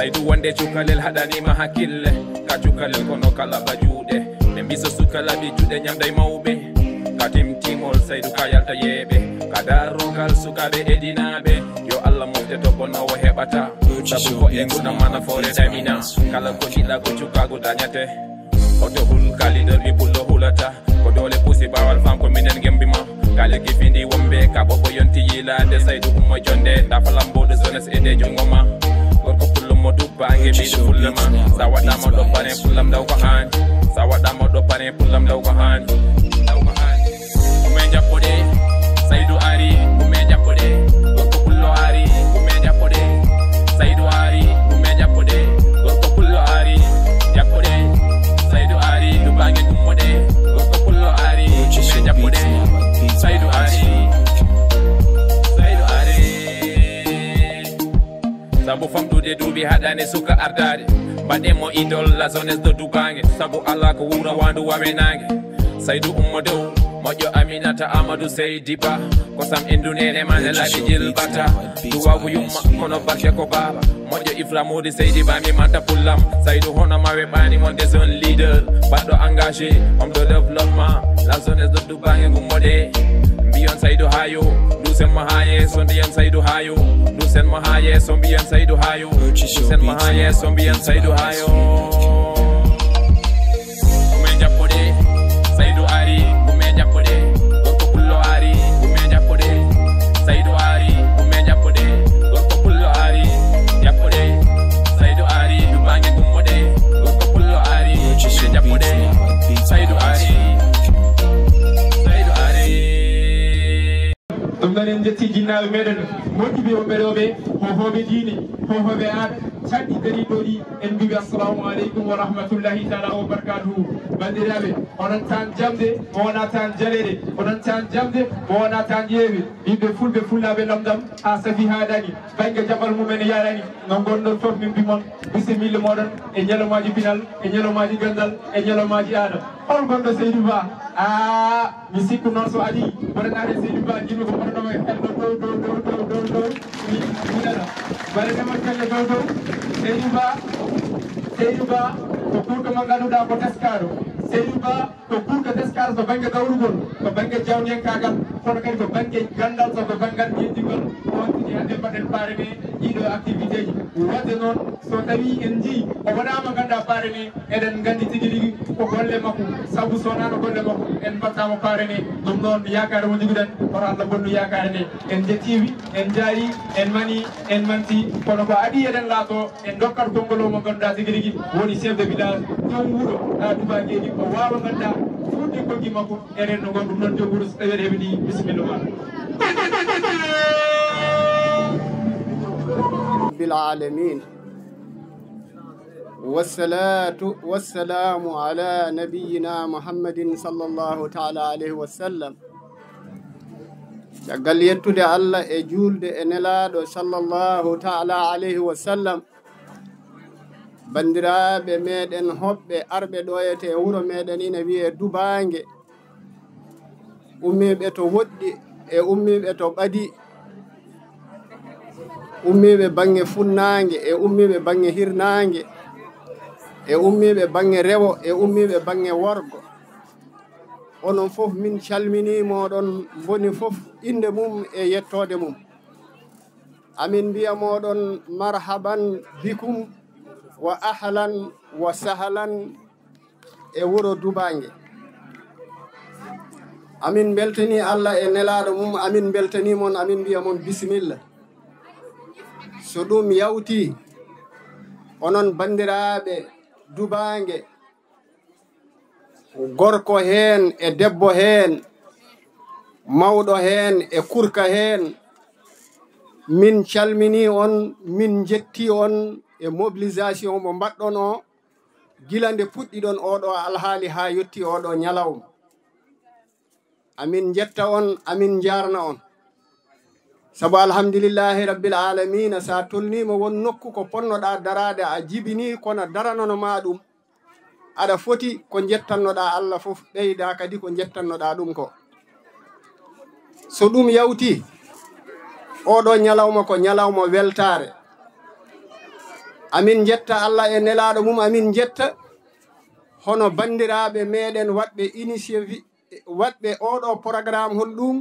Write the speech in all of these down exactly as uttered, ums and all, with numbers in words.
Saydu wonde cukalel haɗanima hakkille, ka cukalel kono kala ba juuɗe. Ɓe mbi so sukala ɓe juuɗe ñamday mawɓe. Ka timtimol Saydu ka yalta yeeɓe, ka darrogal sukaaɓe e dinaaɓe. Yo Allah mofte to bonowo heɓata, sabu ko e nguna mana foore damina. Kala ko jiɗɗa ko cukaagu dañate. Hoto hul kalidor ɓe pullo hulata. Ko doole pusi bawal fam ko minen gembi ma. Kale gifindi wombe ka bobo yonti yilade Saydu ummo jonde. Dafa lamboɗo zones e de jungo ma. Gorko pullo mo dubba nge biɗo fulle ma. Sa waɗama ɗo pare pullam daw ko hani. Sa waɗama ɗo pare pullam daw ko hani. Daw ko hani. Gume jappude Saydu ari. Gume jappude gorko pullo ari. Gume jappude Saydu ari. Gume jappude gorko pullo ari. Jappude Saydu ari. Dubange gummude gorko pullo ari. Gume jappude Saydu ari. Saydu ari. Sabu famɗude duuɓi haɗani suka ardaade. Mbaɗe mo idol la jeunesse de Dubange. Sabu ala ko wuro wandu wawe nange. Saydu ummo dow moƴƴo Aminata Amadou Seydi Ba. Kosam indu nene mane laaɓi jilbata. Duwawu yumma kono barke ko baaba. Moƴƴo Ifra Modi Seydi Ba mi manta pullam. Saydu hono mawe ɓani wonde zone leader. Baɗɗo engagé, homme de développement. La jeunesse de Dubange gummoɗe. Mbiyon Saydu hayo. Dusen mo ha yeeso mbiyon Saydu hayo. Dusen mo ha yeeso mbiyon Saydu hayo. Dusen mo ha yeeso mbiyon Saydu hayo. Gume jappude Saydu ari. Gume jappude gorko pullo ari. Gume jappude Saydu ari. Gume jappude gorko pullo ari. Jappude Saydu ari. Dubange gummude gorko pullo ari. Gume jappude Saydu ari. Saydu ari. Ɗum noon en njetti jinnaaɓe meɗen moƴƴuɓe wonɓe ɗo ɓe, hohooɓe diine, hohooɓe aada, canɗi dariɗo ɗi, en mbiɓe assalamu aleykum wa rahmatullahi taala wa barakatuhu. Banndiraaɓe, onon tan jamde mo wona tan jaleɗe, onon tan jamde mo wona tan ƴeewe. Ɓiɓɓe fulɓe fullaaɓe lamdam haa safi haa dañi, bannge jaɓal mum en yarani, no ngonɗon fof min mbi mon bisimilla moɗon e ñalawmaaji pinal, e ñalawmaaji ganndal, e ñalawmaaji aada. Hol gonɗo Seydi Ba? Aa, mi sikku noon so adii, mboɗo naati Seydi Ba, jiɗmi ko mboɗo nawa e hello dow, dow, dow, dow, dow, dow. Mi, mi nana. Mbaɗa demal galle dow, dow. Seydi Ba, Seydi Ba, ko guurɗo mo ngannduɗaa ko teskaaɗo. Seydi Ba, ko guurɗo teskaaɗo to bannge dawrugol, to bannge jawniyankaagal, kono kadi ko bannge ganndal, sabu banngal ñeeñɗigol, ko on tigi hannde mbaɗen parrainé ɗiɗo activité ji. Waɗde noon, so tawii en njii o waɗaama nganndaa parrainé, eɗen nganndi tigi rigi ko golle makko, sabu so wonaano golle makko, en mbaɗtaama parrainé. Ɗum noon, yaakaare mo njogiɗen, hoto Allah bonnu yaakaare nde. En njettiiwi, en njaarii, en manii, en mantii, kono ko adii eɗen laatoo, en ndokkat konngol o mo ngannduɗaa tigi rigi woni chef de village, joom wuro, haa Dubangeeji, o waawa ngannduɗaa fuɗde koggi makko, e renndo ngoo. Ɗum noon, joom wuro, so tawii aɗa heɓi ɗi, bisimilla ma. Rabbil aalamiin. Wassalatu wassalamu ala nabiyyina Muhammadin sallallahu taala alayhi wa sallam. Caggal yettude Allah e juulde e Nelaaɗo sallallahu taala alayhi wa sallam, banndiraaɓe meɗen hoɓɓe arɓe ɗo e wuro meɗen ina wiyee Dubaange, ummiiɓe to woɗɗi e ummiiɓe to ɓadi, ummiiɓe baŋŋe funnaange e ummiiɓe baŋŋe hirnaange, e ummiiɓe baŋŋe rewo e ummiiɓe baŋŋe worgo. Onon fof min calminii mooɗon, mboni fof innde mum e yettoode mum. Amin mbiya mooɗon marhaban bikum wa ahlan wa sahlan e wuro Dubaange. Amin mbeltanii Allah e Nelaaɗo mum, amin mbeltanii mon, amin mbiya mon bisimilla. So ɗum yawtii, onon banndiraaɓe Dubaange, gorko heen e debbo heen, mawɗo heen e kurka heen, min calminii on, min njettii on e mobilisation mo mbaɗɗon o, gila nde puɗɗiɗon oɗo alhaali haa yettii oɗo ñalawma. Amin njetta on, amin njaarna on. Sabu alhamdulillahi rabbil aalamiina, so a tolniima won nokku ko ponnoɗaa daraade, a jibinii, kono daranono ma ɗum. Aɗa foti ko njettannoɗaa Allah fof, ɓeyda kadi ko njettannoɗaa ɗum ko. So ɗum yawtii, oɗo ñalawma ko ñalawma weltaare. Amin njetta Allah e nelaaɗo mum, amin njetta hono banndiraaɓe meɗen waɗɓe initiative, waɗɓe oɗo programme, hol ɗum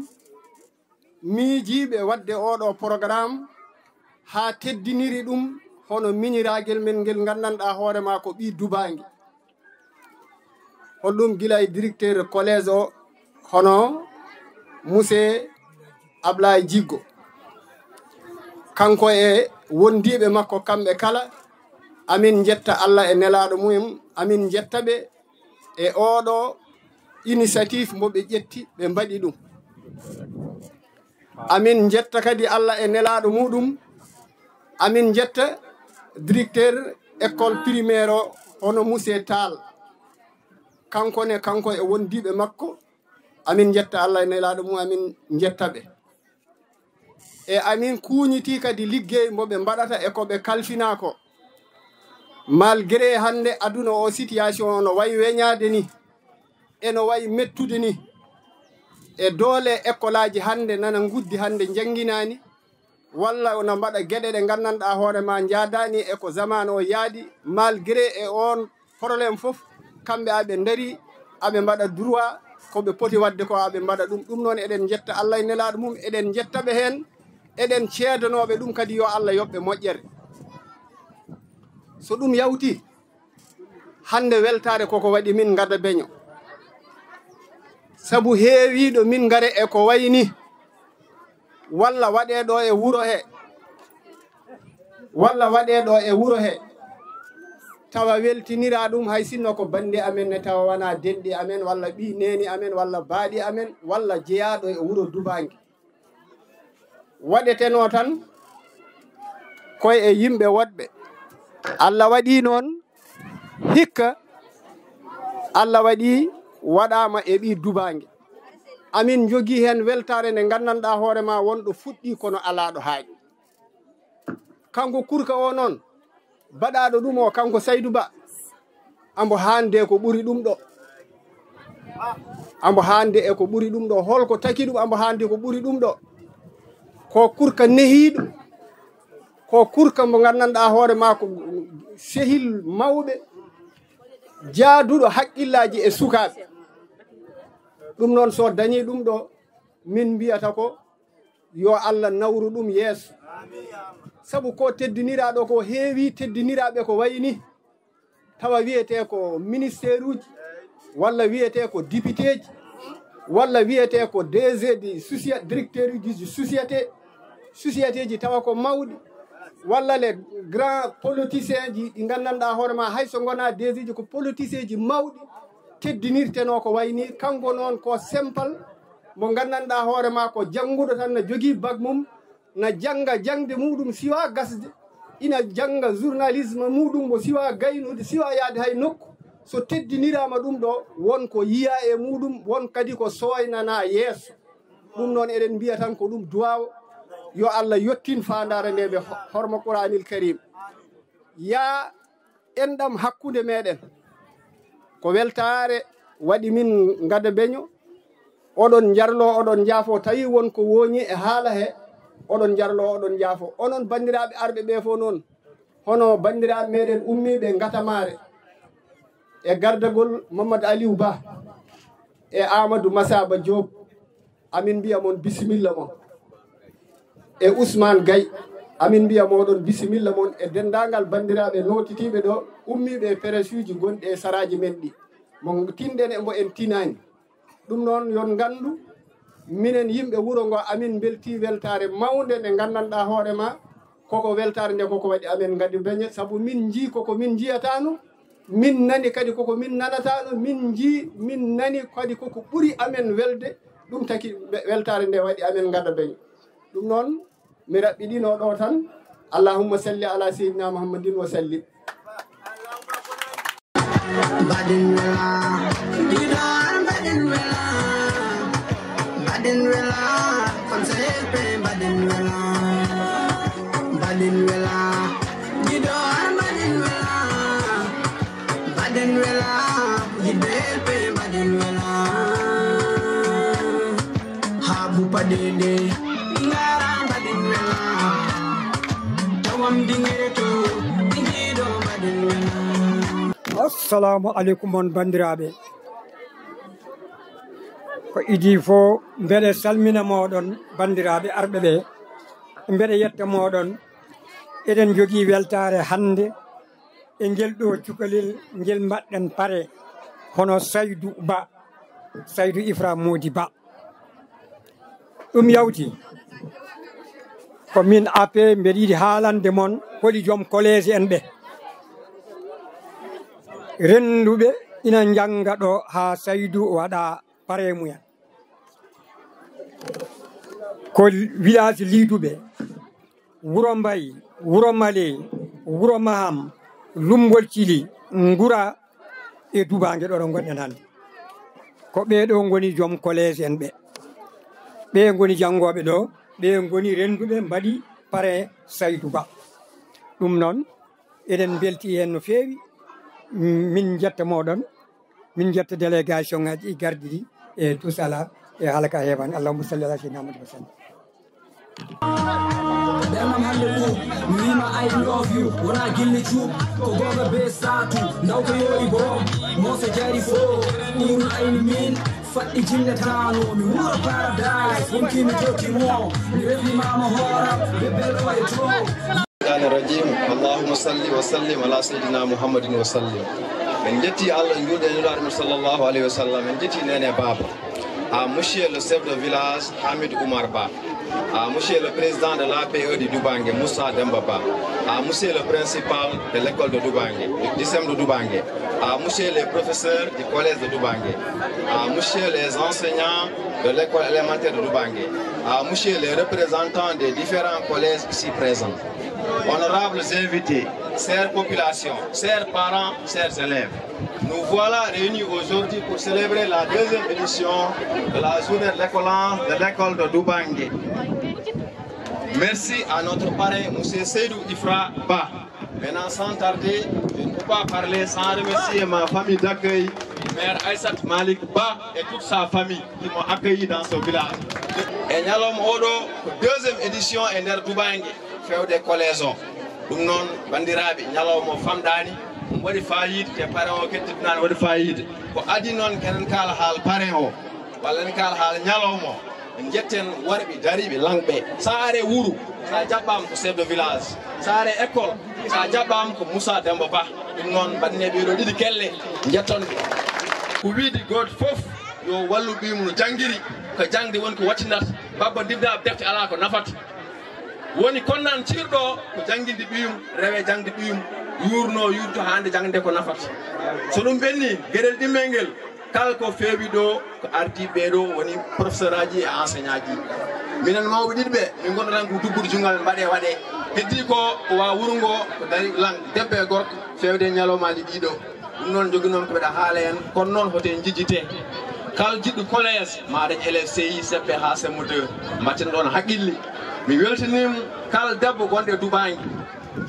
miijiiɓe waɗde oɗo programme haa teddiniri ɗum hono miñiraagel men ngel nganndanɗaa hoore maa ko ɓii dubaange. Hol ɗum gila e directeur collège o, hono monsieur Ablaye Jiggo. Kanko e wondiiɓe makko kamɓe kala, amin njetta Allah e nelaaɗo mum, amin njetta ɓe e oɗo initiative mo ɓe ƴetti, ɓe mbaɗi ɗum. Amin njetta kadi Allah e nelaaɗo muɗum. Amin njetta directeur école primaire o, hono monsieur Tall. Kanko ne, kanko e wondiiɓe makko, amin njetta Allah e nelaaɗo mum, amin njetta ɓe. E amin kuuñitii kadi liggey mo ɓe mbaɗata e ko ɓe kalfinaa ko. Malgré hannde aduna o situation no wayi weñaade ni, eno wayi mettude ni, e doole ekkolaaji hannde nana nguddi hannde njannginaani, walla no mbaɗa geɗe ɗe nganndanɗaa hoore ma njaadaani e ko zamaanu o yaadi, malgré e oon problème fof, kamɓe aɓe ndari, aɓe mbaɗa droit, ko ɓe poti waɗde ko aɓe mbaɗa ɗum. Ɗum noon eɗen njetta Allah e nelaaɗo mum, eɗen njetta ɓe heen, eɗen ceedanooɓe ɗum kadi yo Allah yoɓ ɓe moƴƴere. So ɗum yawti, hannde weltaare koko waɗi min ngada beño. Sabu heewiiɗo min ngare e ko wayi ni, walla waɗee ɗo e wuro he, walla waɗee ɗo e wuro he, tawa weltiniraa ɗum, hay sinno ko bannde amen ne, tawa wanaa denɗi amen, walla ɓii neeni amen, walla baaɗi amen, walla jeyaaɗo e wuro dubaange. Waɗetenoo tan koye e yimɓe woɗɓe. Allah waɗii noon, hikka Allah waɗii waɗaama e ɓii dubaange. Amin njogii heen weltaare nde nganndanɗaa hoore ma wonɗo fuɗɗii kono alaa ɗo haaɗi. Kanko Kurka o noon, baɗaaɗo ɗum o, kanko Saydu Ba, ambo haande ko ɓuri ɗum ɗo. Ambo haande e ko ɓuri ɗum ɗo. Holko taki ɗum ambo haande ko ɓuri ɗum ɗo? Ko Kurka nehiiɗo, ko Kurka mo nganndanɗaa hoore ma ko sehil mawɓe, jaaduɗo haqqillaaji e sukaaɓe. Ɗum noon, so dañii ɗum ɗo, min mbiyata ko yo Allah nawru ɗum yeeso. Sabu ko teddiniraaɗo ko heewi, teddiniraaɓe ko wayi ni, tawa wiyetee ko ministère uji, walla wiyetee ko député ji, walla wiyetee ko D G ji, soci-, directeur uji ji société, société ji tawa ko mawɗi, walla les grands politiciens ji ɗi nganndanɗaa hoore ma, hay so ngonaa D G ji, ko politiciens ji mawɗi teddinirtenoo ko wayi ni. Kanko noon ko simple mo nganndanɗaa hoore ma ko jannguɗo tan, na jogii bac mum, na jannga jaŋde muɗum siwa gasde, ina jannga journalisme muɗum mo siwa gaynude, siwa yaade hay nokku. So teddiniraama ɗum ɗo, won ko yiya e muɗum, won kadi ko sooynana yeeso. Ɗum noon eɗen mbiya tan ko ɗum duwaaw, yo Allah yottin faandaare nde ɓe ho-, horma Quraanil Karim. Ya enɗam hakkunde meɗen. Ko weltaare waɗi min ngada beño. Oɗon njarlo, oɗon njaafo, tawi won ko wooñi e haala he, oɗon njarlo, oɗon njaafo. Onon banndiraaɓe arɓe ɓe fof noon, hono banndiraaɓe meɗen ummiiɓe Ngatamaare e gardagol Mamadou Aliou Ba e Amadou Massaba Diop, amin mbiya mon bisimilla mon. E Ousmane Gaye, amin mbiya moɗon bisimilla mon, e denndaangal banndiraaɓe nootitiiɓe ɗo, ummiiɓe e presse uji gonɗi e saraaji men ɗi. Mo tinɗen e mo en tinaani. Ɗum noon, yon nganndu, minen yimɓe wuro ngo, amin mbeltii weltaare mawnde nde nganndanɗaa hoore ma, koko weltaare nde, koko waɗi amen ngadi beñe, sabu min njii koko min njiyataano, min nani kadi koko min nanataano, min njii, min nani kadi koko ɓuri amen welde, ɗum taki be-, weltaare nde waɗi amen ngada beñe. Ɗum noon, mi raɓɓiɗino ɗo tan. Allahumma salli ala sayyidina Muhammadin wa sallim. Mbaɗen wela, leader, mbaɗen wela. Mbaɗen wela, comme ça L P, mbaɗen wela. Mbaɗen wela, leader, mbaɗen wela. Mbaɗen wela, yimɓe L P, mbaɗen wela. Habu paɗeɗe, ngara mbaɗen wela. Tawam dingere to, dingere Assalamu aleykum on banndiraaɓe. Ko idii fof, mbeɗe salmina mooɗon banndiraaɓe arɓe ɓe. Mbeɗe yetta mooɗon. Eɗen njogii weltaare hannde e ngel ɗo cukalel ngel mbaɗɗen pare hono Saydu Ba, Saydu Ifra Moodi Ba. Ɗum yawti. Ko min A P mbeɗa yiɗi haalande mon holi joom koleeje en ɓe. Rennduɓe ina njannga ɗo haa Saydu waɗa pare mumen. Ko village Liiduɓe, Wuro Mbayi, Wuro Male, Wuro Maham, Lummbol Cili, Ngura e Dubaange ɗo ɗo ngonɗen hannde. Ko ɓee ɗo ngoni joom koleeje en ɓe. Ɓee ngoni janngooɓe ɗo, ɓee ngoni rennduɓe mbaɗi pare Saydu Ba. Ɗum noon, eɗen mbelti heen no feewi. Min njetta mooɗon, min njetta délégation ngaji ɗi gardi ɗi e tout cela e halaka heewani. Allahumma salli ala sayyidina Muhammad wa sallam. Ɓernam hannde ɗum mi wima I love you, wona gille cuup ko googa be saatu ndaw ko yoyi boom mooso jari fo. Ɗum ayni min faɗɗi jinne tano mi wuro paradise wonki mi jokki mo mi refimama hooram be belɗo e to. Shaytaani rajiim. Allahumma salli wa sallim ala sayyidina Muhammadin wa sallim. En njetti Allah, en njuulde e Nulaaɗo men sallallahu alayhi wa sallam. En njetti Neene Baaba. À monsieur le chef de village Hamid Oumar Ba. À monsieur le président de l'A P E du Dubangue, Moussa Demba Ba. À monsieur le principal de l'école de Dubangue, du lycée de Dubangue. À monsieur les professeurs du collège de Dubangue. À monsieur les enseignants de l'école élémentaire de Dubangue. À monsieur les représentants des différents collèges ici présents. Honorables invités, chères populations, chers parents, chers élèves, nous voilà réunis aujourd'hui pour célébrer la deuxième édition de la journée de l'école, de l'école de Dubangue. Merci à notre parrain, monsieur Seydou Ifra Ba. Maintenant, sans tarder, je ne peux pas parler sans remercier ma famille d'accueil, Mère Aïssat Malik Ba et toute sa famille qui m'ont accueilli dans ce village. E ñalawma oɗo ko deuxième édition e nder Dubangue. Fewde collège o. Ɗum noon, banndiraaɓe, ñalawma o famɗaani, omo waɗi faayiida, te parrain o kadi teddunaani waɗi faayiida. Ko adii noon, kenen kaala haal parrain o, walla en kaala haal ñalawma o. En njetten worɓe dariiɓe, laŋɓe. So a aree wuro, so a jaɓɓaama ko chef de village, so a aree école, so a jaɓɓaama ko Moussa Demba Ba. Ɗum noon, mbaɗnee ɓee ɗoo ɗiɗi kelle, njetton ɓe. Ko wiide gooto fof yo wallu ɓiyum no janngiri, ko jaŋde woni ko wattindata. Babba, ndibdaaɓe defte alaa ko nafata. Woni kon nan ciirɗo ko jannginde ɓiyum, rewe jaŋde ɓiyum, yuurno, yuurto haa nde jaŋde ko nafata. So ɗum ɓenni, geɗel ɗimmel ngel, kala ko feewi ɗo, ko ardiiɓe ɓee ɗo woni professeur aji e enseignant ji. Minen mawɓe ɗiɗi ɓe, min ngonno tan ko duggude junngal, mbaɗee, waɗee. Heddii ko, ko waa wuro ngo, ko dari lan, debbo e gorko, feewde e ñalawmaaji ɗii ɗo. Ɗum noon, njogi noon ko mbeɗa haala en, kono noon hoto en njejjite. Kala jiɗɗo collège, ma dañ élève C I, C P haa C M deux. Mbatten ɗoon haqqille. Mi weltiniima kala debbo gonɗo e Dubaange.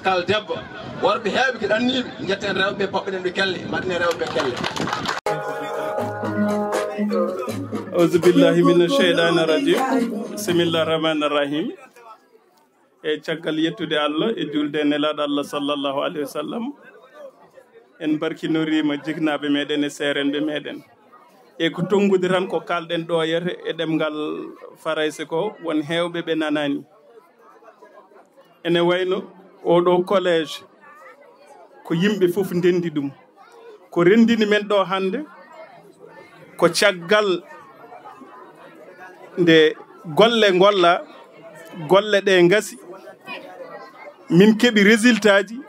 Kala debbo, worɓe heewɓe ko ɗanniiɓe, njetten rewɓe, poɓɓenen ɓe kelle, mbaɗnen rewɓe kelle. Auzu billahi mina sheytaani rajim. Bismillahi rahmaani rahim. E caggal yettude Allah e juulde e Nelaaɗo Allah sallallahu alayhi wa sallam, en mbarkinoriima jiknaaɓe meɗen e seerenɓe meɗen. E ko tonngude tan ko kaalɗen ɗo yete e ɗemngal Farayse ko, won heewɓe ɓe nanaani. Ene wayno oɗo collège ko yimɓe fof ndenndi ɗum. Ko renndini men ɗo hannde ko caggal nde golle ngolla, golle ɗe ngasi, min keɓi résultat ji,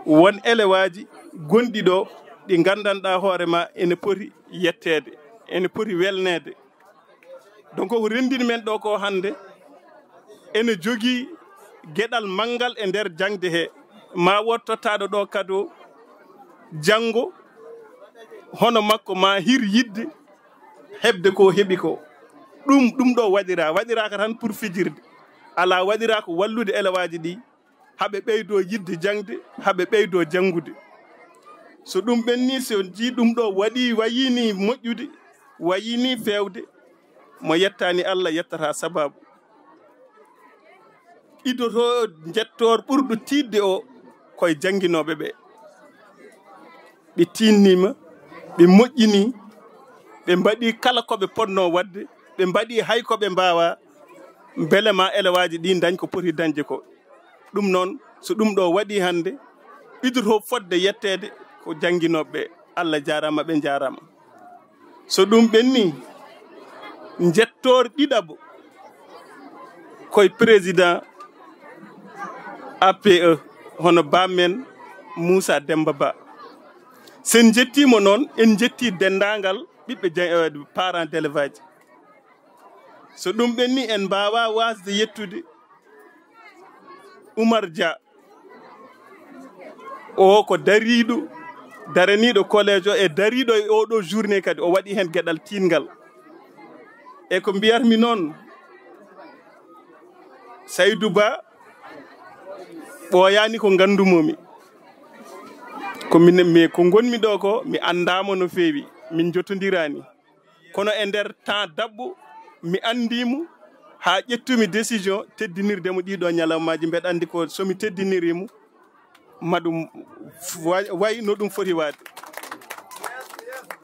won élève aji gonɗi ɗo ɗi nganndanɗaa hoore ma ene poti yetteede, ene poti welneede. Donc ko renndini men ɗo ko hannde ene jogii geɗal manngal e nder jaŋde he. Ma wood tottaaɗo ɗo kado janngo hono makko ma hir yiɗde heɓde ko heɓi ko. Ɗum, ɗum ɗo waɗiraa, waɗiraaka tan pour fijirde. Alaa, waɗiraa ko wallude élève aji ɗi, haɓe ɓeydo yiɗde jaŋde, haɓe ɓeydo janngude. So ɗum ɓenni, so jii ɗum ɗo waɗi, wayii ni moƴƴude, wayii ni feewde, mo yettaani Allah yettata sabaabu. Idotoo njettoor ɓurɗo tiiɗde o koye jannginooɓe ɓe. ɓe tiinnii ma, ɓe moƴƴinii, ɓe mbaɗii kala ko ɓe potnoo waɗde, ɓe mbaɗii hay ko ɓe mbaawaa, mbele maa elewaaji ɗii ndañ ko poti dañde ko. Ɗum noon, so ɗum ɗoo waɗii hannde, idortoo fotde yetteede ko jannginooɓe ɓee. Allah jaaraama, ɓe njaaraama. So ɗum ɓennii, njettoor ɗiɗaɓo koye président A P E, hono baamen Moussa Demba Ba. So en njettii mo noon, en njettii denndaangal ɓiɓɓe ja-, eh, parents d'élèves aji. So ɗum ɓennii, en mbaawaa waasde yettude Oumar Dia. O ko dariiɗo, daraniiɗo collège o e dariiɗo e oɗo journée kadi, o waɗi heen geɗal tiiɗngal. E ko mbiyatmi noon, Saydou Ba ɓooyaani ko nganndumomi. Ko min, mais ko ngonmi ɗo ko, mi anndaama no feewi, min njotondiraani. Kono e nder temps daɓɓo, mi anndii mo haa ƴettumi décision teddinirde mo ɗiɗo ñalawmaaji. Mbeɗa anndi ko so mi teddinirii mo, ma ɗum wa-, way no ɗum foti waade.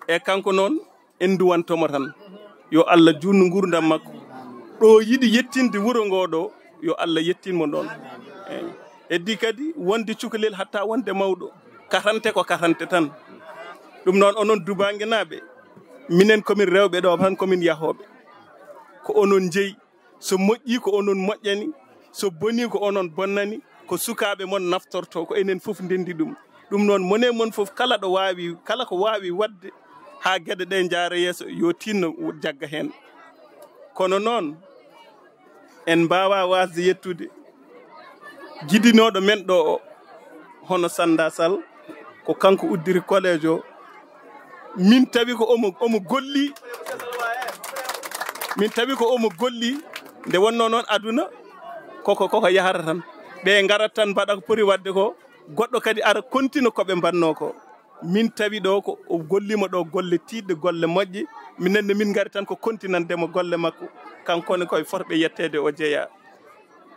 E kanko noon, en nduwanto mo tan. Yo Allah juutnu nguurndam makko. Ɗo yiɗi yettinde wuro ngo ɗo, yo Allah yettin mo ɗoon. Eey. Heddii kadi wonde cukalel hatta wonde mawɗo. Katante ko katante tan. Ɗum noon, onon Dubaangenaaɓe, minen ko min rewɓe ɗo tan, ko min yahooɓe. Ko onon njeyi. So moƴƴii, ko onon moƴƴani. So bonii, ko onon bonnani. Ko sukaaɓe mon naftortoo, ko enen fof ndenndi ɗum. Ɗum noon, mone mon fof, kala ɗo waawi, kala ko waawi waɗde haa geɗe ɗe njaara yeeso, yo tinno jagga heen. Kono noon, en mbaawaa waasde yettude jidinooɗo men ɗo o, hono Sannda Sall, ko kanko uddiri collège o. Min tawi ko omo, omo golli, min tawi ko omo golli, nde wonnoo noon aduna koko, koko yahata tan. Ɓe ngarat tan mbaɗa ko poti waɗde ko, goɗɗo kadi ara kontina ko ɓe mbaɗnoo ko. Min tawi ɗo ko o golliima ɗo golle tiiɗɗe, golle moƴƴe. Minen ne min ngari tan ko kontinande mo golle makko. Kanko ne koye fotɓe yetteede o jeyaa.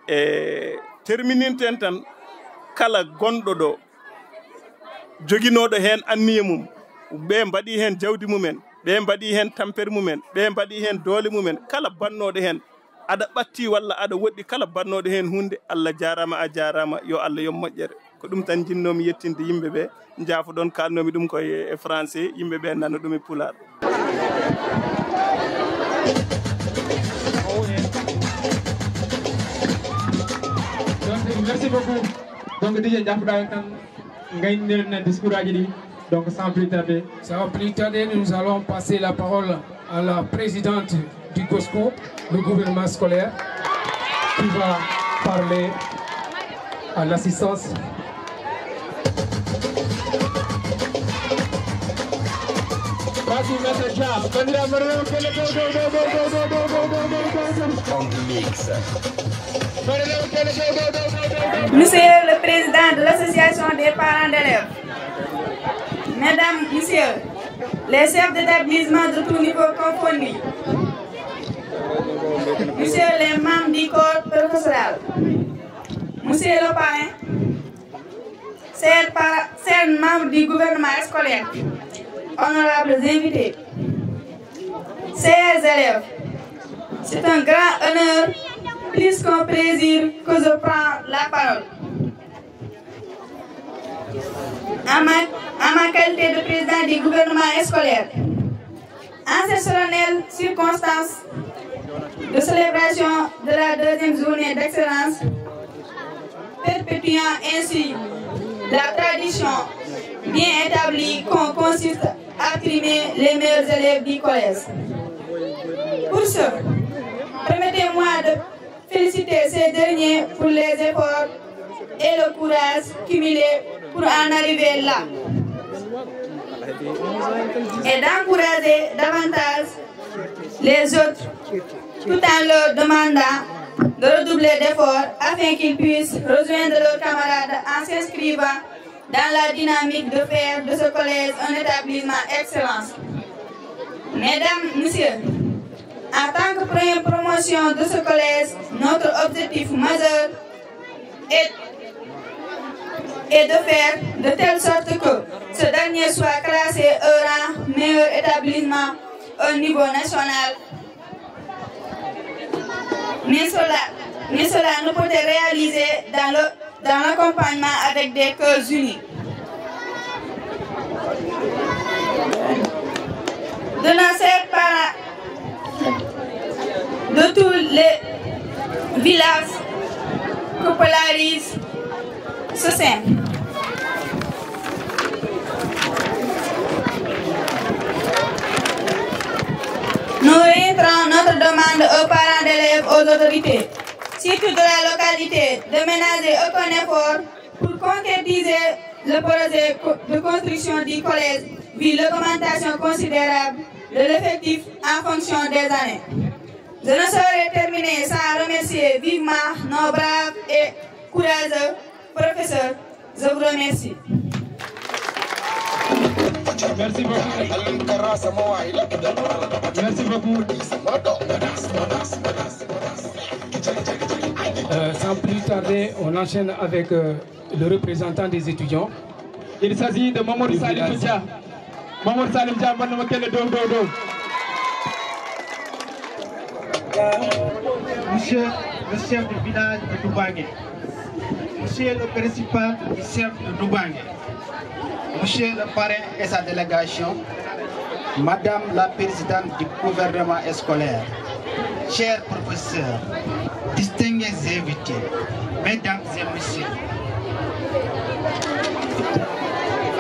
E termininten tan, kala gonɗo ɗo, joginooɗo heen anniya mum, ɓe mbaɗi heen jawdi mumen, ɓe mbaɗi heen tampere mumen, ɓe mbaɗi heen doole mumen, kala bannooɗo heen, aɗa ɓatti walla aɗa woɗɗi, kala bannooɗo heen huunde, Allah jaaraama, a jaaraama, yo Allah yoɓ moƴƴere. Ko ɗum tan njinnoomi yettinde yimɓe ɓe, njaafoɗon, kaalnoomi ɗum ko e, e français, yimɓe ɓe nana ɗum e pulaar. Donc, merci beaucoup. Donc, D J, jaafoɗa en tan, ngayniren discours aji ɗi. Donc, sans plus tarder. Sans plus tarder, nous allons passer la parole à la présidente du COSCO, le gouvernement scolaire, qui va parler à l'assistance. Vas-y, Maître Dia. Bandira, mbaɗa rewɓe pelle dow, dow, dow. On the mix. Mbaɗa rewɓe pelle dow, dow, dow. Monsieur le Président de l'Association des parents d'élèves, Mesdames, Messieurs, les chefs d'établissement de tout niveau confondus, Messieurs les membres du corps professoral, Monsieur le parrain, chers para-, chers membres du gouvernement scolaire, honorables invités, chers élèves, c'est un grand honneur, plus qu'un plaisir, que je prends la parole. En ma, en ma qualité de président du gouvernement scolaire, en cette solennelle circonstance de célébration de la deuxième journée d'excellence, perpétuant ainsi la tradition bien établie qu'on consiste à primer les meilleurs élèves du collège. Pour ce, permettez-moi de féliciter ces derniers pour les efforts et le courage cumulé pour en arriver là. Et d'encourager davantage les autres, tout en leur demandant de redoubler d'efforts afin qu'ils puissent rejoindre leurs camarades en s'inscrivant dans la dynamique de faire de ce collège un établissement excellence. Mesdames, Messieurs, en tant que première promotion de ce collège, notre objectif majeur est, et de faire de telle sorte que ce dernier soit classé au rang meilleur établissement au niveau national. Mais cela, mais cela ne peut être réalisé dans le, dans l'accompagnement avec des cœurs unis. De nos chers parents de tous les villages que polarisent ce sein. Nous réitérons notre demande aux parents d'élèves, aux autorités, surtout de la localité, de ménager aucun effort pour concrétiser le projet co-, de construction du collège, vu l'augmentation considérable de l'effectif en fonction des années. Je ne saurais terminer sans remercier vivement nos braves et courageux professeurs. Je vous remercie. Merci beaucoup. Merci beaucoup. Euh, sans plus tarder, on enchaîne avec euh, le représentant des étudiants. Il s'agit de Mamadou Salif Dia. Mamadou Salif Dia, mbaɗnoo ma kelle dow, dow, dow. Monsieur le chef du village de Doubangué, Monsieur le principal du chef de Doubangué, Monsieur le parrain et sa délégation, Madame la présidente du gouvernement scolaire, chers professeurs, distingués invités, mesdames et messieurs,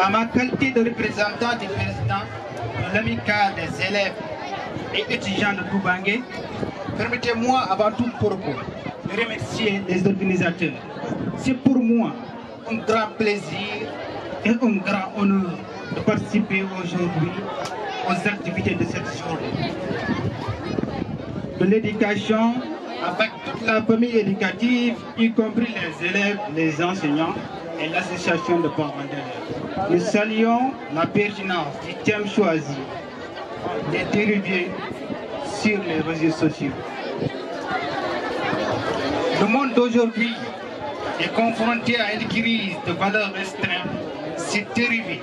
à ma qualité de représentant du président de l'amicale des élèves et étudiants de Doubangué, permettez-moi avant tout propos de remercier les organisateurs. C'est pour moi un grand plaisir et un grand honneur de participer aujourd'hui aux activités de cette journée de l'éducation avec toute la famille éducative, y compris les élèves, les enseignants et l'association de parents d'élèves. Nous saluons la pertinence du thème choisi des dérivés sur les réseaux sociaux. Le monde d'aujourd'hui est confronté à une crise de valeurs extrêmes. Ces dérivés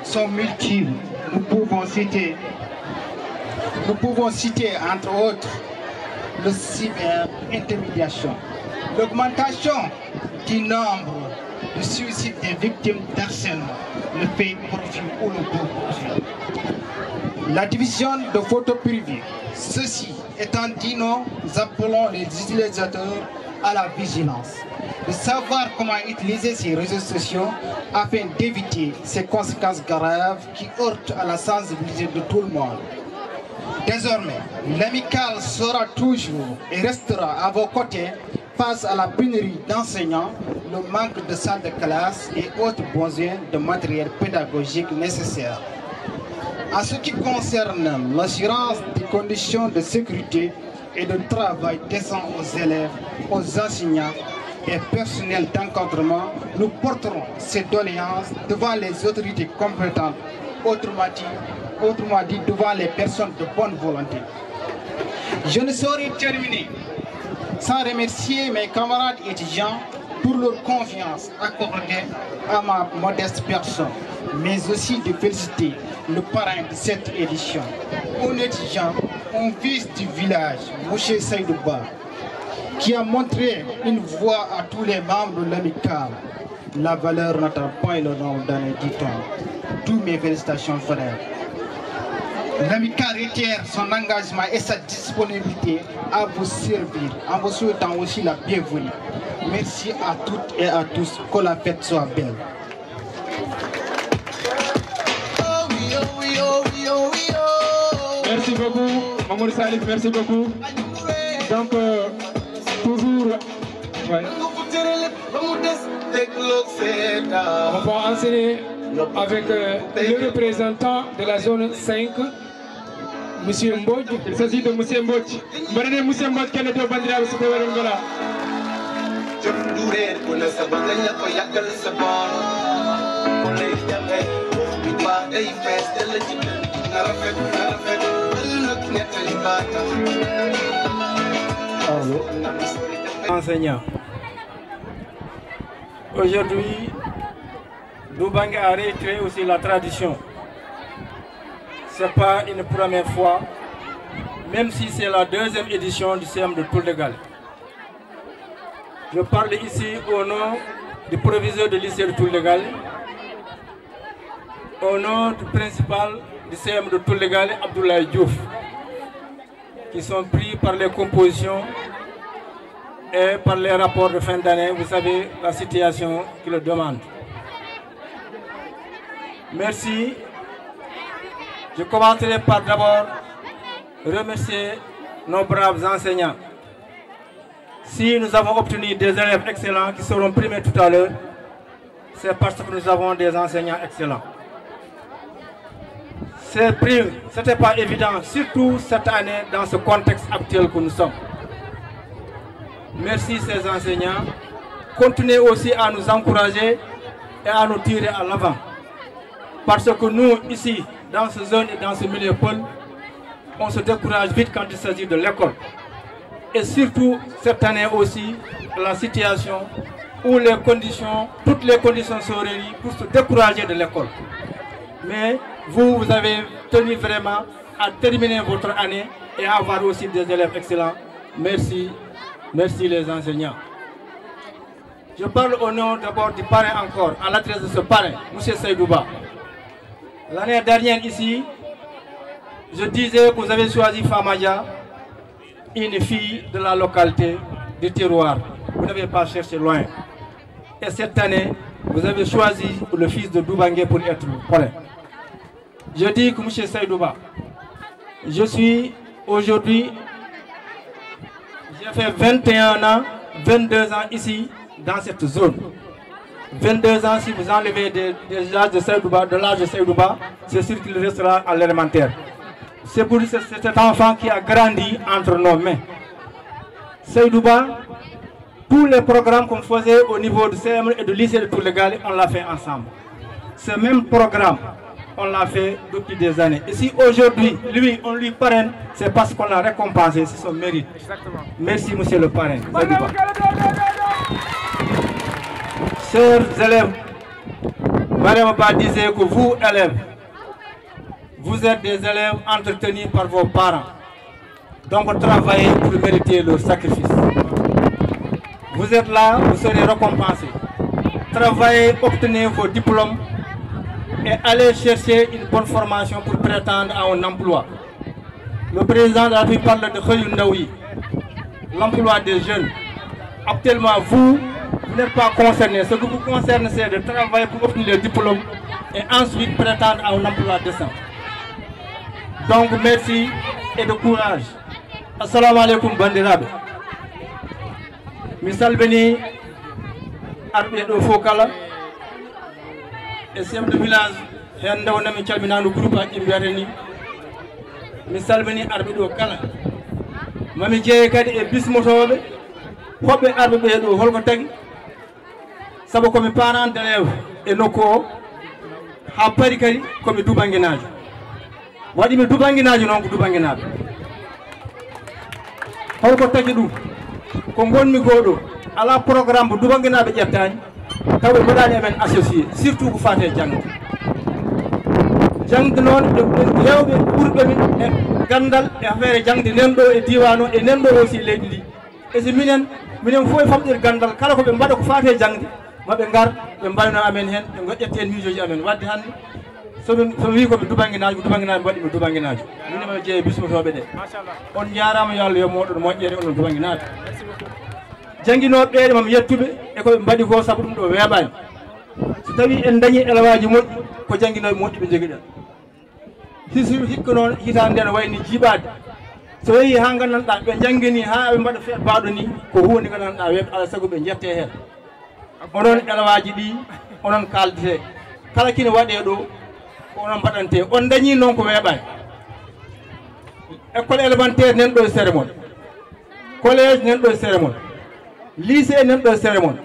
sont multiples. Nous pouvons citer, nous pouvons citer entre autres le cyber-intimidation, l'augmentation du nombre de suicides des victimes d'harcèlement, le fait profit ou le beau profit. La division de photos privées. Ceci étant dit, nous appelons les utilisateurs à la vigilance, de savoir comment utiliser ces réseaux sociaux afin d'éviter ces conséquences graves qui heurtent à la sensibilité de tout le monde. Désormais, l'amicale sera toujours et restera à vos côtés face à la pénurie d'enseignants, le manque de salles de classe et autres besoins de matériel pédagogique nécessaire. En ce qui concerne l'assurance des conditions de sécurité et de travail décent aux élèves, aux enseignants et personnels d'encadrement, nous porterons ces doléances devant les autorités compétentes, autrement dit, autrement dit devant les personnes de bonne volonté. Je ne saurais terminer sans remercier mes camarades étudiants pour leur confiance accordée à ma modeste personne, mais aussi de féliciter le parrain de cette édition, un étudiant, un fils du village, Mouché Saïdouba, qui a montré une voie à tous les membres de l'amicale. La valeur n'attend pas le nombre d'années, dit-on. Toutes mes félicitations, frère. L'amicale réitère son engagement et sa disponibilité à vous servir, en vous souhaitant aussi la bienvenue. Merci à toutes et à tous. Que la fête soit belle. Merci beaucoup, Mamour Salif, merci beaucoup. Donc, euh, toujours. Ouais. On va enchaîner avec euh, le représentant de la zone cinq, Monsieur Mbodj. Il s'agit de Monsieur Mbodj. Mbaɗen e Monsieur Mbodj kelle dow, banndiraaɓe, so tawii oɗon ngala. Jom duureen ko na saba gaña ko yaggal saba. Ko ley jaɓe ko mi ba day fees della jiɓe na rafet na rafet. Allo. Enseignant. Aujourd'hui, Doubangé a réitéré aussi la tradition. Ce n'est pas une première fois, même si c'est la deuxième édition du C M de Touldegal. Je parle ici au nom du proviseur de lycée de Touldegal, au nom du principal du C M de Touldegal, Abdoulaye Diouf, qui sont pris par les compositions et par les rapports de fin d'année. Vous savez la situation qui le demande. Merci. Je commencerai par d'abord remercier nos braves enseignants. Si nous avons obtenu des élèves excellents qui seront primés tout à l'heure, c'est parce que nous avons des enseignants excellents. Ces primes, ce n'était pas évident, surtout cette année, dans ce contexte actuel que nous sommes. Merci ces enseignants. Continuez aussi à nous encourager et à nous tirer à l'avant. Parce que nous, ici, dans ce zone et dans ce milieu, Paul, on se décourage vite quand il s'agit de l'école. Et surtout, cette année aussi, la situation où les conditions, toutes les conditions sont réunies pour se décourager de l'école. Mais vous, vous avez tenu vraiment à terminer votre année et à avoir aussi des élèves excellents. Merci, merci les enseignants. Je parle au nom d'abord du parrain encore, à l'adresse de ce parrain, M. Seydouba. L'année dernière ici, je disais que vous avez choisi Famadia, une fille de la localité du terroir. Vous n'avez pas cherché loin. Et cette année, vous avez choisi le fils de Doubangé pour être le parrain. Je dis que M. Seydouba, je suis aujourd'hui, j'ai fait vingt et un ans, vingt-deux ans ici, dans cette zone. Vingt-deux ans, si vous enlevez de, de l'âge de Seydouba, de l'âge de Seydouba, c'est sûr qu'il restera à l'élémentaire. C'est pour cet enfant qui a grandi entre nos mains. Seydouba, tous les programmes qu'on faisait au niveau du C M et du lycée de Toulégale, on l'a fait ensemble. Ce même programme, on l'a fait depuis des années. Et si aujourd'hui, lui, on lui parraine, c'est parce qu'on l'a récompensé, c'est son mérite. Merci, monsieur le parrain. Chers élèves, Mariam Ba disait que vous, élèves, vous êtes des élèves entretenus par vos parents. Donc travaillez pour mériter leur sacrifice. Vous êtes là, vous serez récompensés. Travaillez, obtenez vos diplômes et allez chercher une bonne formation pour prétendre à un emploi. Le président de la République parle de Khoyou Ndawi, l'emploi des jeunes. Actuellement, vous, vous n'êtes pas concernés. Ce qui vous concerne, c'est de travailler pour obtenir les diplômes et ensuite prétendre à un emploi décent. Donc, merci et de courage. Assalamu alaikum, bandiraɓe. Mi salmini arɓe ɗo fof kala, e chef de village, heen ndewna mi calminaandu groupe aji ɗi mbiyata ni. Mi salmini arɓe ɗo kala. Mami jeeye kadi e bismotooɓe, hoɓɓe arɓe ɓee ɗo, holko tagi? Sabu ko mi parent d'élève e nokku o, haa paari kadi ko mi dubanginaajo. Waɗi mi dubanginaajo noon ko dubanginaaɓe. Holko tagi ɗum? Ko ngonmi goo ɗo, alaa programme mo dubanginaaɓe ƴettaani, taw ɓe mbaɗaani amen associé, surtout ko faati e jaŋde. Jaŋde noon, ɓe, ɓe heewɓe ɓurɓe min e ganndal e affaire jaŋde nan ɗo e diiwaan o, e nan ɗo aussi leydi ndi. E si minen, minen fof e famɗude ganndal, kala ko ɓe mbaɗa ko faati e jaŋde, ma ɓe ngar, ɓe mbaynoo amen heen, ɓe ngo-, ƴetta heen miijooji amen. Waɗde hannde, so min, so mi wii ko mi dubanginaajo, ko dubanginaajo, mi waɗi mi dubanginaajo. Minen ma jeeye bismotooɓe ɓe. On njaaraama, yo Allah yoɓ mooɗon moƴƴere, onon dubanginaaɓe. Jannginooɓe ɓee, ma mi yettu ɓe e ko ɓe mbaɗi ko, sabu ɗum ɗo weeɓaani. So tawii en ndañii elewaaji moƴƴi, ko jannginooɓe moƴƴi ɓe njogiɗen. Hisi hikka noon, hitaande nde no wayni jiiɓaade. So yehii haa nganndanɗaa ɓe njanngini haa ɓe mbaɗa feet baawɗo ni, ko huunde nganndanɗaa weeɓde, alaa sago ɓe njettee heen. Onon elewaaji ɗi, onon kaaldetee. Kala kine waɗee ɗo, ko onon mbaɗantee. On ndañii noon ko weeɓaani. École élémentaire nan ɗo e sere mon. Collège nan ɗo e sere mon. Lycée nan ɗo e sere mon.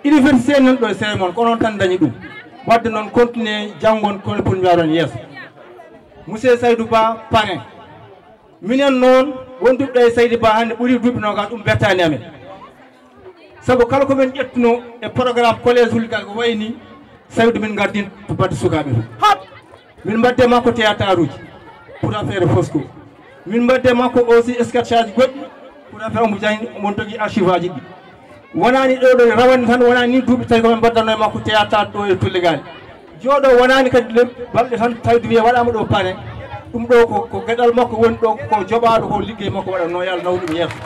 Université nan ɗo e sere mon. Ko onon tan ndañi ɗum. Waɗde noon, continuez, janngon, kono pour mbiyaron yeeso. Monsieur Saydou Ba, parrain. Minen noon, wonduɓe ɗo e Saydou Ba hannde ɓuri duuɓi noogas, ɗum bettaani amen. Sabu kala ko min ƴettuno e programme collège Wulgal ko wayi ni, Saydu min gardin to batte sukaaɓe to. Min mbadde makko théâtre uji pour affaire Fosco. Min mbadde makko aussi sketch aji goɗɗi pour affaire Oumou Diagne, mon togi archive aji ɗi. Wonani ɗo ɗo rawani tan, wonani ni duuɓi tawi ko min mbaddanno e makko théâtre ɗo e Tullegaali. Jooɗo wonani kadi le balɗe tan tawi duwiye waɗama ɗo pare. Ɗum ɗo ko, ko geɗal makko woni ɗo, ko joɓaɗo ko liggey makko waɗa no yalla nawɗum yeeso.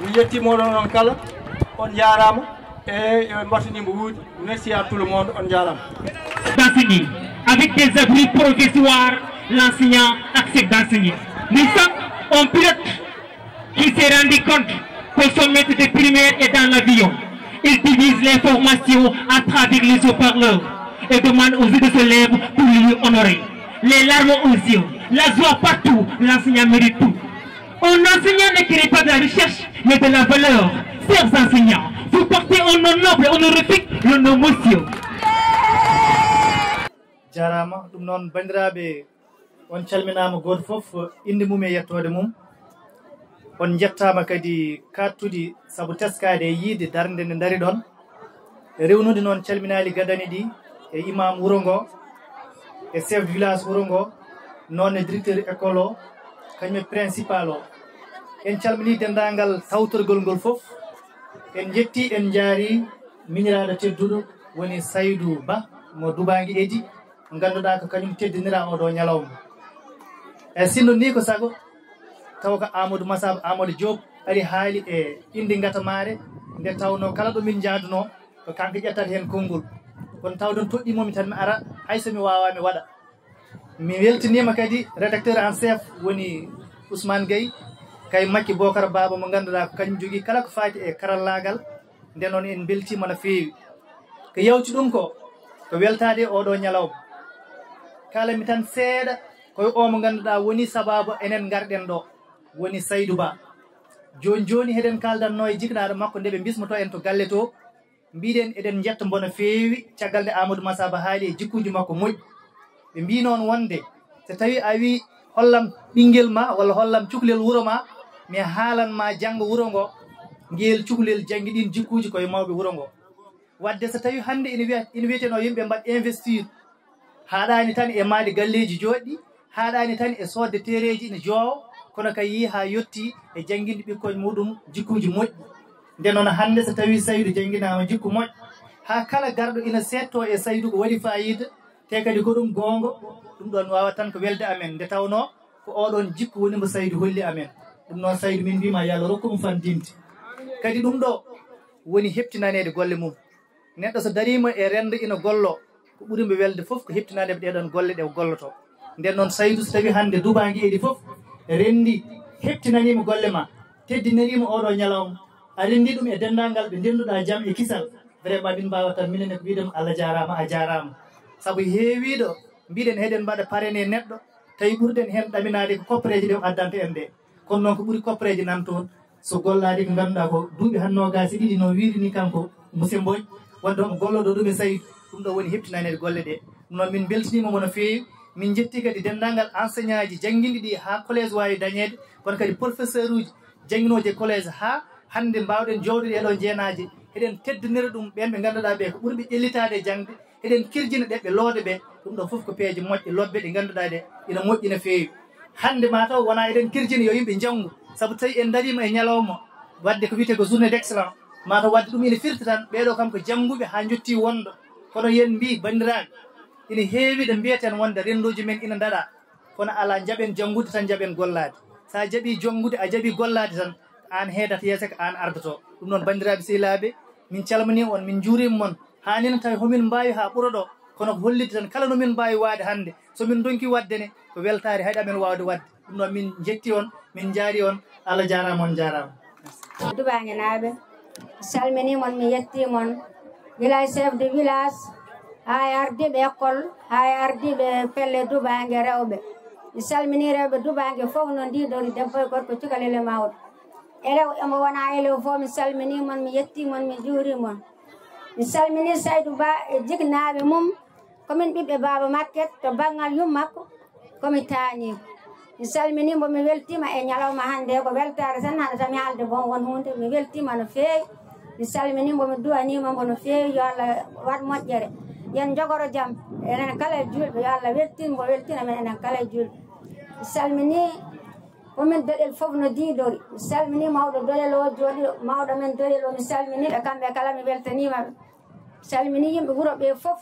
Mi yetti moɗon on kala, on jarama. E, e mbatini mo wuudi. Merci à tout le monde, on jarama. D'enseigner. Avec des abris provisoires, l'enseignant accepte d'enseigner. Nous sommes un pilote qui s'est rendu compte que son maître de primaire est dans l'avion. Il divise l'information à travers les haut-parleurs et demande aux yeux de ses élèves pour lui honorer. Les larmes aux yeux, la joie partout, l'enseignant mérite tout. Un enseignant ne crée pas de la recherche, mais de la valeur. Chers enseignants, vous portez un nom noble et honorifique, le nom monsieur. Jarama. Ɗum noon, bandiraɓe, on calminama goto foof inde mum e yettode mum. On jettama kadi kattude saabu teskade e yiide darde nde daari ɗon. Rewnude noon calminali gadani ɗi e imam wuro ngo, e chef de village wuro ngo, noon e directeur école o, kañum e principal o. En calmini dendagal tawtorgol ngol fof. En jetti, en jaari miñiraɗo tedduɗo woni Saydou Ba mo Dubangi Edi, mo ganduɗa ko kañum teddinira oɗo ñalawma. E sinno ni ko sago taw ko Amadou Massaba Amadou Diop ari haali e inde ngatamare, nde tawno kala ɗo min jaaduno ko kanko ƴettata hen konngol. Kono tawde on toɗɗimomi tan mi ara, hayso mi wawa mi waɗa. Mi weltinima kadi rédacteur en chef woni Ousmane Gueye, kay Makki Bokar Baba mo ganduɗa ko kañum jogui kala ko fati e karallagal. Nde noon en beltima no feewi. Ko yawti ɗum ko, ko weltade e oɗo ñalawma. Kalami tan seeɗa koye o mo ganduɗa woni sababu enen garɗen ɗo, woni Saydou Ba. Joni joni heɗen kaldanno e jiknaɗo makko nde ɓe bismoto en to galle to. Mbiɗen eɗen jetta mbo no feewi caggal nde Amadou Massaba haali e jikkuji makko moƴƴi. Ɓe mbi noon wonde so tawi a wi hollam ɓinguel ma walla hollam cukalel wuuro ma, mi haalan ma janggo wuuro ngo, ngel cukalel janggi ɗin jikkuji koye mawɓe wuuro ngo. Wadde so tawi hande ina wiya, ina wiyeteno yimɓe mbaɗ investir, haɗani tan e maade galleji joɗɗi, haɗani tan e sodde tereji ina jowo, kono kay yi ha yetti e jangginde ɓikkon muɗum jikkuji moƴƴi. Nde noon hande so tawi Saydou jannginama jikku moƴƴo, ha kala garɗo ina setto e Saydou ko waɗi fayida, te kadi ko ɗum goonga. Ɗum ɗon wawa tan ko welde amen, nde tawno ko oɗon jikku woni mo Saydou holli amen. Ɗum noon Saydou min mbima yo Allah rokku mo fandinde. Kadi ɗum ɗo woni heptinanede golle mum. Neɗɗo so darima e rendo ina gollo, ko ɓuri mo welde fof ko heptinade mo ɗeɗon golle ɗe o golloto. Nden noon Saydou, so tawi hande Dubangi Edi fof rendi, heptinanima golle ma, teddinirima oɗo ñalawma, a rendi ɗum e dendagal ɓe ndenduɗa jaam e kisal, vraiment min mbawa tan minen e ko wiɗen Allah jarama, a jarama. Saabu heewiɗo mbiɗen heɗen mbaɗa parene neɗɗo, tawi ɓurɗen hen ɗaminade ko koppereje ɗe o addanta en ɗe. Kono noon ko ɓuri koppereje nan toon, so gollaade ko ngannduɗaa ko duuɓi han noogaas e ɗiɗi no wiiri ni kanko Muse Mbodj, wonde omo gollodoo ɗum e Saydou, ɗum ɗo woni heptinaneede golle ɗe. Ɗum noon min mbeltiniima mo no feewi, min njetti kadi denndaangal enseignant ji jannginɗi ɗi haa collège waawi dañeede, kono kadi professeur uji jannginooji e collège haa hannde mbaawɗen joowde ɗee ɗoo njeenaaje, eɗen teddinira ɗum ɓeen ɓe ngannduɗaa ɓee ko ɓuri ɓe ƴellitaade e jaŋde, eɗen kirjina ɗeɓɓe loode ɓe. Ɗum ɗo fof ko peeje moƴƴe lobbe ɗe ngannduɗaa ɗe ina moƴƴi no feewi. Hannde mataw wona eɗen kirjini yo yimɓe njanngu, sabu tawi en dariima e ñalawma wadde ko wiyetee ko journée d'excellence, mataw wadde ɗum ina firti tan ɓeeɗo kam ko jannguɓe haa njotti wondo, kono yen mbi banndiraaɓe, ina heewi ɗe mbiyeten wonde renndooji men ina ndaɗa, kono alaa, njaɓen janngude tan njaɓen gollaade. So a jaɓi janngude a jaɓi gollaade tan, ko aan heedata yeeso, ko aan ardoto. Ɗum noon banndiraaɓe sehilaaɓe, min calminii on, min njuuriima mon. Haa nii ne tawi homin mbaawi haa ɓura ɗo, kono ko hollitde tan kala no min mbaawi waade hannde, so min ndonki waɗde ne ko weltaare hay ɗo amen waawde waɗde. Ɗum noon min njetti on, min njaari on. Allah jaaraama, on jaaraama. Dubangenaaɓe, mi salminii mon, mi yettii mon, gila e chef de village haa e ardiiɓe école haa e ardiiɓe pelle Dubange rewɓe. Mi salminii rewɓe Dubange fof no ndiidori, debbo e gorko, cukalel e mawɗo. Elew emo wona elew fof, mi salminii mon, mi yettii mon, mi juurii mon. Mi salminii Saydou Ba e jiknaaɓe mum, ko min ɓiɓɓe baaba Makket to banngal yummakko, ko mi taaniiko. Mi salminii mbo, mi weltiima e ñalawma hannde, ko weltaare tan haɗata mi haalde bon won huunde, mi weltiima no feewi. Mi salminii mbo, mi duwanii mo mbo no feewi, yo Allah waɗ moƴƴere. Yo en njogoro jam, enen kala e juulɓe, yo Allah weltin mbo, weltina men enen kala e juulɓe. Mi salminii ko min Doƴel fof no diidori. Mi salminii mawɗo Doƴel o, jooɗiiɗo mawɗo men Doƴel o, mi salminii ɓe kamɓe kala, mi weltaniima ɓe. Mi salminii yimɓe wuro ɓe fof.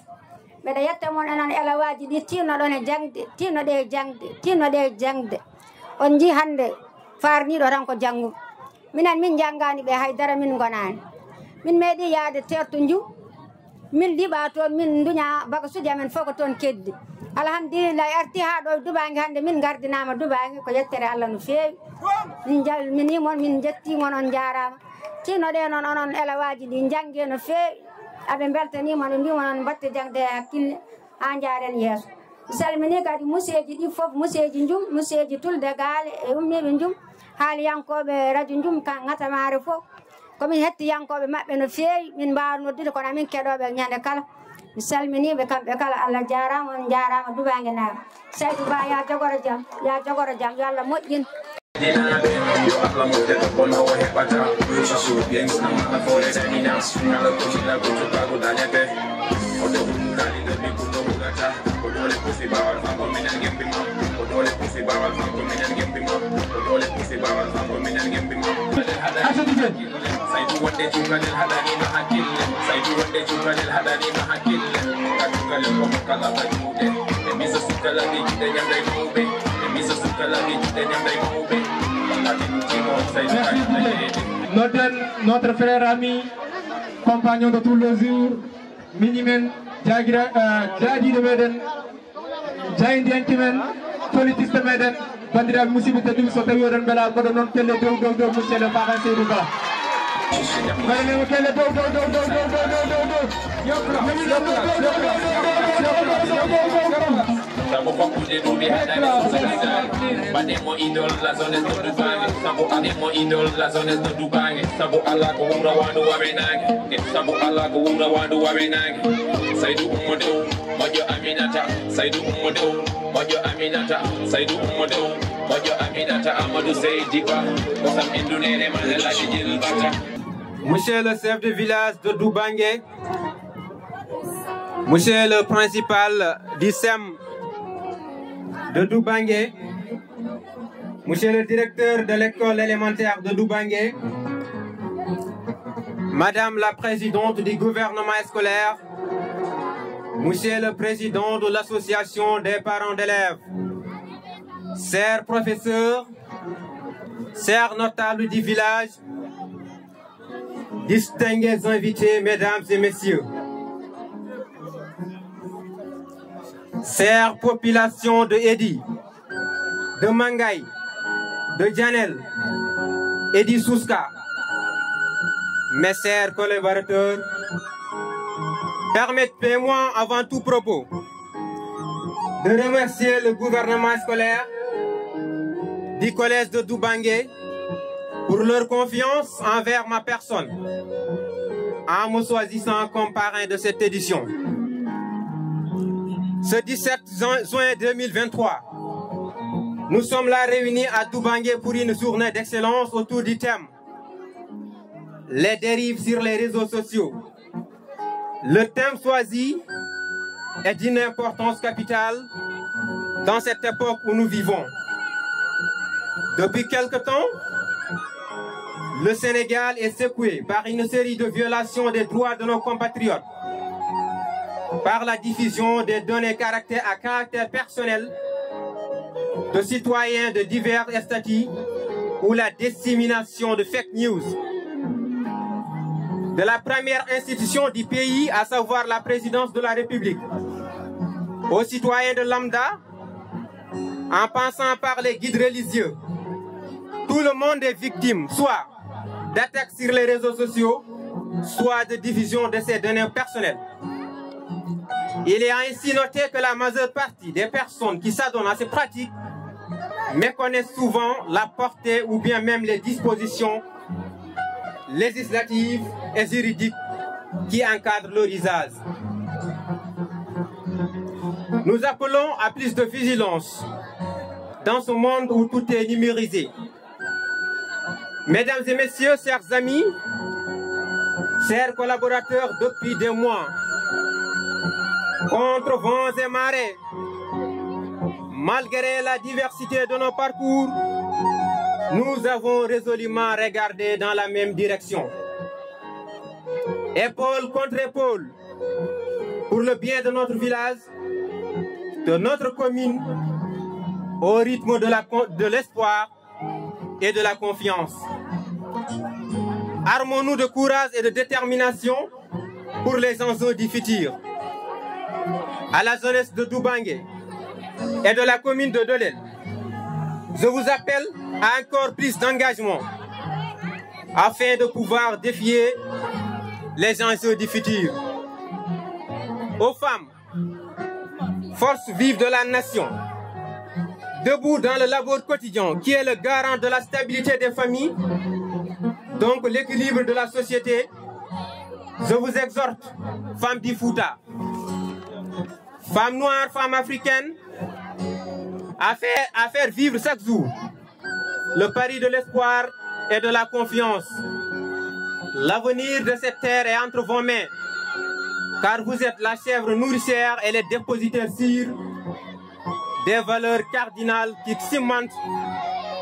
Mbeɗa yetta mon, enen elawaaji ɗi, tinnoɗon e jaŋde, tinnoɗe e jaŋde, tinnoɗe e jaŋde. On njii hannde faarniiɗo tan ko janngu. Minen, min njanngaani ɓe hay dara, min ngonaani. Min meeɗi yahde terto nju, min liɓa toon, min nduña bagasuuji amen fof ko toon keddi. Alhamdulillahi, arti haa ɗo Dubaange hannde, min ngardinaama Dubaange, ko yettere Allah no feewi. Min njalminii mon, min njettii mon, on njaaraama. Tinnoɗe noon onon elawaaji ɗi, njannge no feewi. Aɓe mbeltanii mon, ɓe mbii mon on mbatte jaŋde e hakkille haa njaaren yeeso. Mi salminii kadi museeji ɗi fof, museeji Njum, museeji Tulde Gaale e ummiiɓe Njum, haaliyankooɓe radio Njum, kan ŋatamaare fof. Ko min hettiyankooɓe maɓɓe no feewi, min mbaawa noddude, kono amin keɗooɓe ñande kala. Mi salminii ɓe kamɓe kala, Allah jaaraama, on njaaraama, Dubaange Naaɓe. Saydu Ba, yaa jogoro jam, yaa jogoro jam, yo Allah moƴƴin. Yo Allah moƴƴin, ko no o heɓata. Susu bien, sama na fore, seminas, na la kuchila, kuchu, kagu, dale, be. Oto, kali, dali, kundo, bugata. Ko dole, kusi, bawal, fango, minen, gembi, ma. Ko dole, kusi, bawal, fango, minen, gembi, ma. Ko dole, kusi, bawal, fango, minen, gembi, ma. Asadi jen. Saydu wonde cukalel haɗaniima hakkille. Saydu wonde cukalel haɗaniima hakkille. Ka cukalel ko mo kala ka juuɗe. E miso sukala mi juuɗe ñamre mawɓe. E miso sukala mi juuɗe ñamre mawɓe. Walla mi timo Saydu ka juuɗe. Nodden notre frère ami, compagnon de tous les jours, mini men, jaagira, euh, jaadiiɗo meɗen, jaayndiyanke men, politiste meɗen, banndiraaɓe musidɓe tedduɓe, so tawii oɗon mbela, mboɗo noon kelle dow, dow, dow, monsieur le parrain Seydou Ba. Mbaɗen mo kelle dow, dow, dow. Sabu kokkude duuɓi haɗani mo Sénégal. Mbaɗen mo idole la jeunesse de Dubaange. Sabu aɗen mo idole la jeunesse de Dubaange. Sabu alaa ko wuro waandu wawe naange. Sabu alaa ko wuro waandu wawe naange. Saydu ummo dow, moƴƴo Aminata. Saydu ummo dow, moƴƴo Aminata. Saydu ummo dow, moƴƴo Aminata. Amadou Seydi Ba, kosam indu nene ma Elhadji Djiby Bata. Monsieur le chef de village de Doubangué, monsieur le principal du sem de Doubangué, monsieur le directeur de l'école élémentaire de Doubangué, madame la présidente du gouvernement scolaire, monsieur le président de l'association des parents d'élèves, chers professeurs, chers notables du village, distingués invités, mesdames et messieurs, chère population de Edi, de Mangay, de Djanel et du Souska, mes chers collaborateurs, permettez-moi avant tout propos de remercier le gouvernement scolaire du collège de Doubangué pour leur confiance envers ma personne en me choisissant comme parrain de cette édition. Ce dix-sept juin deux mille vingt-trois, nous sommes là réunis à Doubangué pour une journée d'excellence autour du thème les dérives sur les réseaux sociaux. Le thème choisi est d'une importance capitale dans cette époque où nous vivons. Depuis quelque temps, le Sénégal est secoué par une série de violations des droits de nos compatriotes, par la diffusion des données caractère, à caractère personnel de citoyens de divers statuts ou la dissémination de fake news de la première institution du pays, à savoir la présidence de la République, aux citoyens de lambda, en passant par les guides religieux. Tout le monde est victime, soit d'attaques sur les réseaux sociaux, soit de diffusion de ces données personnelles. Il est ainsi noté que la majeure partie des personnes qui s'adonnent à ces pratiques méconnaissent souvent la portée ou bien même les dispositions législatives et juridiques qui encadrent leur usage. Nous appelons à plus de vigilance dans ce monde où tout est numérisé. Mesdames et messieurs, chers amis, Chers collaborateurs, depuis des mois, contre vents et marées, malgré la diversité de nos parcours, nous avons résolument regardé dans la même direction. Épaule contre épaule, pour le bien de notre village, de notre commune, au rythme de la con-, de l'espoir et de la confiance. Armons-nous de courage et de détermination pour les enjeux du futur. À la jeunesse de Doubangé et de la commune de Dolel, je vous appelle à encore plus d'engagement afin de pouvoir défier les enjeux du futur. Aux femmes, force vive de la nation, debout dans le labeur quotidien qui est le garant de la stabilité des familles, donc l'équilibre de la société, je vous exhorte, femmes du Fouta, femmes noires, femmes africaines, à faire, à faire vivre chaque jour le pari de l'espoir et de la confiance. L'avenir de cette terre est entre vos mains, car vous êtes la chèvre nourricière et les dépositaires sûrs des valeurs cardinales qui cimentent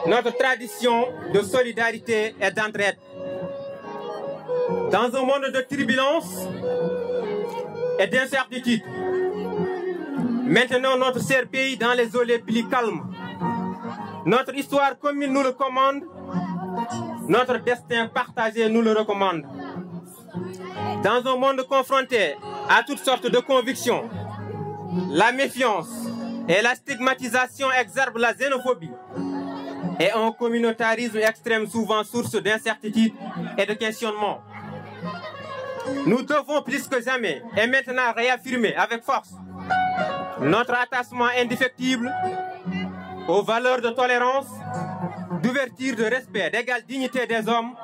notre tradition de solidarité et d'entraide. Dans un monde de turbulences et d'incertitudes, maintenons notre cher pays dans les eaux les plus calmes. Notre histoire commune nous le commande, notre destin partagé nous le recommande. Dans un monde confronté à toutes sortes de convictions, la méfiance et la stigmatisation exacerbent la xénophobie et un communautarisme extrême souvent source d'incertitude et de questionnement. Nous devons plus que jamais et maintenant réaffirmer avec force notre attachement indéfectible aux valeurs de tolérance, d'ouverture, de respect, d'égale dignité des hommes,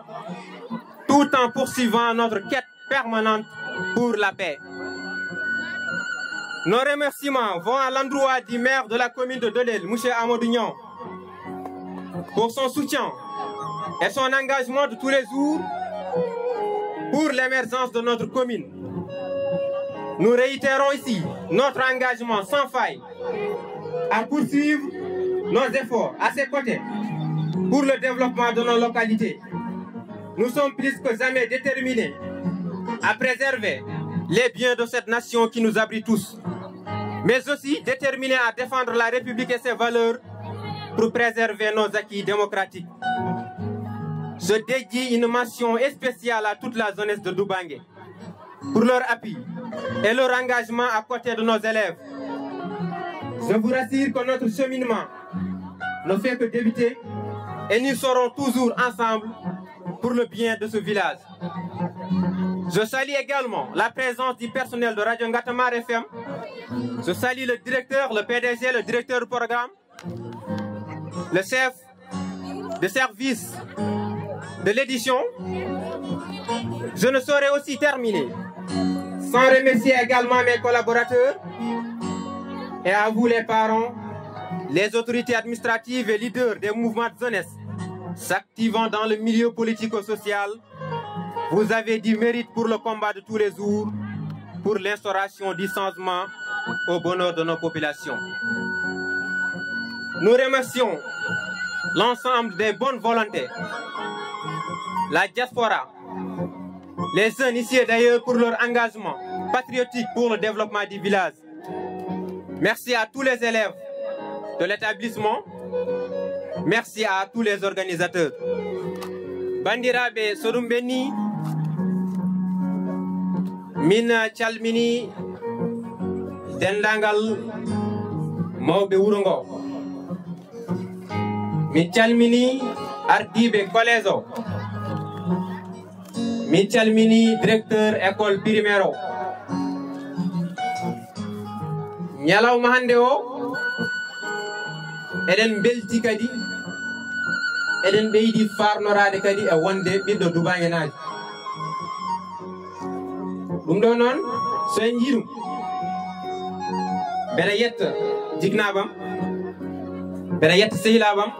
tout en poursuivant notre quête permanente pour la paix. Nos remerciements vont à l'endroit du maire de la commune de Dolel, monsieur Amadou Niang, pour son soutien et son engagement de tous les jours pour l'émergence de notre commune. Nous réitérons ici notre engagement sans faille à poursuivre nos efforts à ses côtés pour le développement de nos localités. Nous sommes plus que jamais déterminés à préserver les biens de cette nation qui nous abrite tous, mais aussi déterminés à défendre la République et ses valeurs pour préserver nos acquis démocratiques. Je dédie une mention spéciale à toute la jeunesse de Doubangé pour leur appui et leur engagement à côté de nos élèves. Je vous rassure que notre cheminement ne fait que débuter et nous serons toujours ensemble pour le bien de ce village. Je salue également la présence du personnel de Radio Ngatamar F M. Je salue le directeur, le P D G, le directeur du programme, le chef de service de l'édition. Je ne saurais aussi terminer sans remercier également mes collaborateurs et à vous les parents, les autorités administratives et leaders des mouvements de jeunesse s'activant dans le milieu politico-social. Vous avez du mérite pour le combat de tous les jours, pour l'instauration du changement au bonheur de nos populations. Nous remercions l'ensemble des bonnes volontés, la diaspora, les jeunes ici et d'ailleurs pour leur engagement patriotique pour le développement du village. Merci à tous les élèves de l'établissement. Merci à tous les organisateurs. Banndiraaɓe, so ɗum ɓenni, min calmini denndaangal mawɓe wuro ngo. Min calmini ardiiɓe collège o. Min calmini directeur école primaire o. Ñalawma hannde o, eɗen mbelti kadi, eɗen ɓeydi farnoraade kadi e wonde ɓiɗɗo Dubaangenaajo. Ɗum ɗo noon, so en njii ɗum, mbeɗa yetta jiknaaɓam, mbeɗa yetta sehilaaɓam,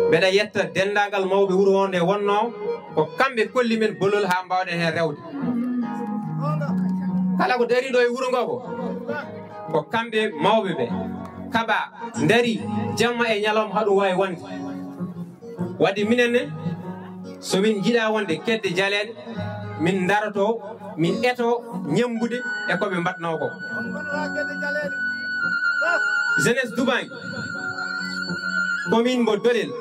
mbeɗa yetta denndaangal mawɓe wuro o nde wonnoo. Ko kamɓe kolli men bolol haa mbaawɗen heen rewde. Kala ko dariiɗo e wuro ngoo ko, ko kamɓe mawɓe ɓe kaɓa, ndari jamma e ñalawma haa ɗum waawi wonde. Wadde minen ne, so min njiɗaa wonde kedde jaleeɗe, min ndaroto, min eto ñemmbude e ko ɓe mbaɗnoo ko. Jeunesse Dubange, commune mbo Dolel,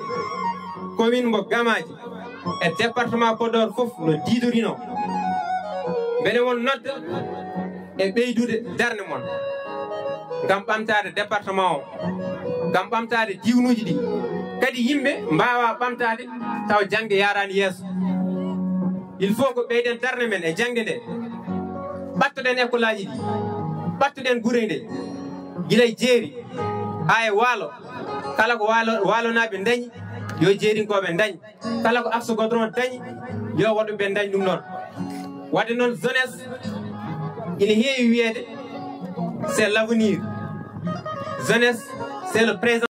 commune mbo Gamaaji, e département Podor fof no diidorinoo. Mbeɗa on nodda e ɓeydude darnde mon ngam ɓamtaade département o, ngam ɓamtaade diwnuuji ɗi. Kadi yimɓe mbaawa ɓamtaade tawa jaŋde yaaraani yeeso. Il faut ko ɓeyden darnde men e jaŋde nde. Ɓattoɗen école aji ɗi, ɓattoɗen gure nde, gila e Jeeri haa e Waalo. Kala ko Waalo, Waalonaaɓe ndañi, yo Jeerinkooɓe ndañ. Kala ko axe goudron dañi, yo woɗɓe ɓe dañ ɗum ɗon. Wadde noon, jeunesse ina heewi wiyeede, c'est l'avenir. Jeunesse, c'est le présent.